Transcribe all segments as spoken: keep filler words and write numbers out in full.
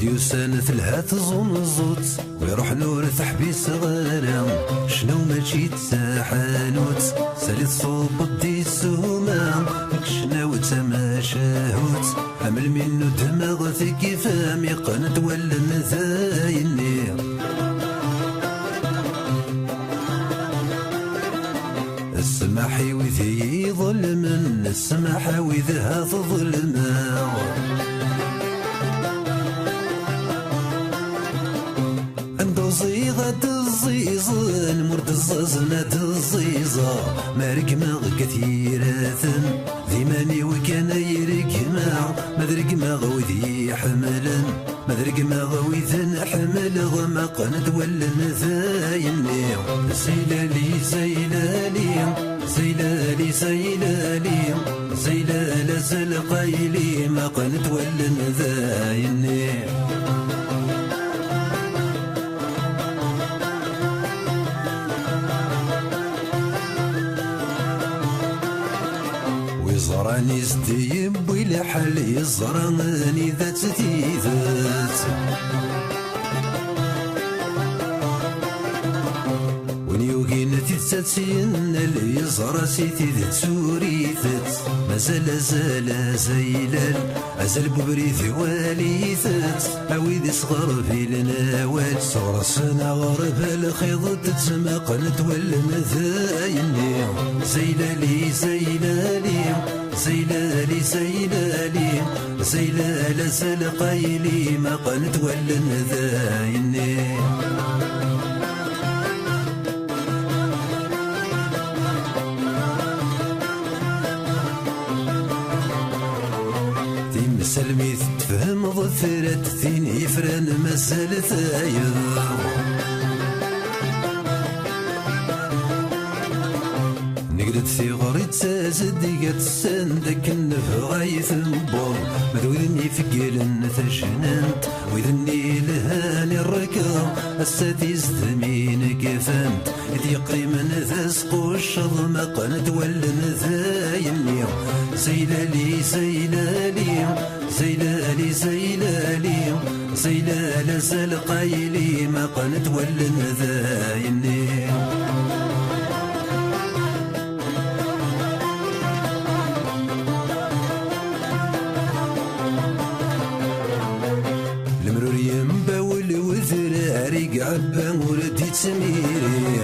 Yusan telha tẓunẓut, wi ruḥen ur teḥbiseɣ ara. Cnu mačči d taḥanut, sali tṣubbeḍ di ssuma. Deg ccna-w d tamacahut, am lmi nudmeɣ tikifam, iqqen-d wallen d ayenni. Ssmaḥ i wid i yi-iḍelmen, ssmaḥ a wid ha tḍelmeɣ. Anda ur ẓiɣ ad d-ẓiẓen, ma ur d-ẓẓazen ad d-ẓiẓeɣ. Ma regmeɣ deg at yiraten, d iman-iw kan ay regmeɣ. Ma d regmeɣ wid i yi-ḥemmlen, ma d regmeɣ wid n ḥemmleɣ, ma qqen-d wallen d ayenni. Zaylali, zaylali, zaylali, zaylali, zaylala, zalqayli, ma qqen-d wallen d ayenni. Wi ẓran is d-yewwi lḥal, yeẓra anida-tt tidet. Win yugin tidet ad tt-yennal, yeẓra si tidet ur itett. Mazal azal azaylal, azal n ubrid iwali-tt. A wid isɣerbilen awal, sɣur-sen aɣerbal xiḍ-d ttmaqen-d wallen d ayenni. Zaylali, zaylali, zaylali, zaylali, zaylala, zalqayli, maqen-d wallen d ayenni. Timsalmit tfehmeḍ, terra-d tin yefran mazal tayeḍ. Negded tiɣri d tazeddigat, send akken nebɣa i tewweḍ. Ma d wid-nni ifegglen tajnant, wid-nni ilhan i rrkel, ass-a tizdmin kfant, i d-yeqqimen d asqucceḍ, maqen-d wallen d ayenni. Zaylali, zaylali, zaylali, zaylali, zaylala, zalqayli, maqen-d wallen d ayenni. Lemmer ur yembawel wedrar i iɛebba ur d-ittmiri.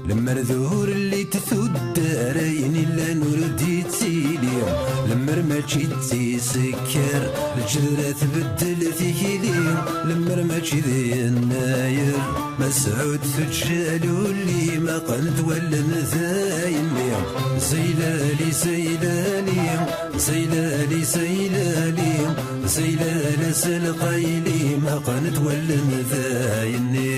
Lemmer d ur llint tuddar ayen illan ur d-ittili. Lemmer mačči d tisekker, lǧedra tbeddel tikli. Lemmer mačči d yennayer, Masɛud teǧǧal ulli, maqen-d wallen d ayenni. Zaylali, zaylali, zaylali, zaylali, zaylala, zalqayli, maqen-d wallen d ayenni.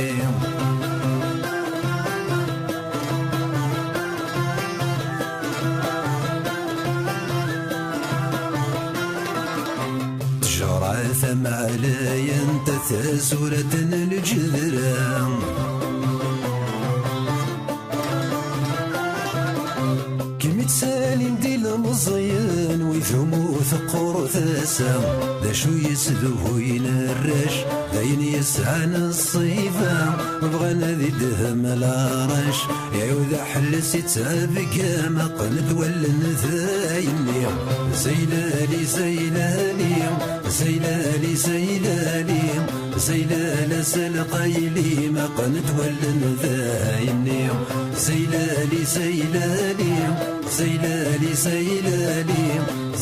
Ttejra tameɛlayant, tazurant n lǧedra. Kem ittsalin d ilmeẓyen, wid umi teqqur tasa. D acu yesduhuyen arrac, d ayen yesɛan ṣṣifa, bɣan ad idhem larac. Iɛud aḥelles ittɛebga, maqen-d wallen d ayenni. Zaylali, zaylali, zaylali, zaylali, zaylala, zalqayli, maqen-d wallen d ayenni. Zaylali, zaylali, zaylali, zaylali,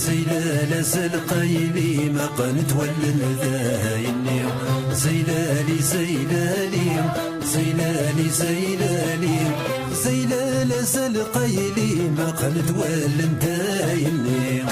zaylala, zalqayli, maqen-d wallen d ayenni. Zaylali, zaylali, zaylali, zaylali, zaylala, zalqayli, maqen-d wallen d ayenni.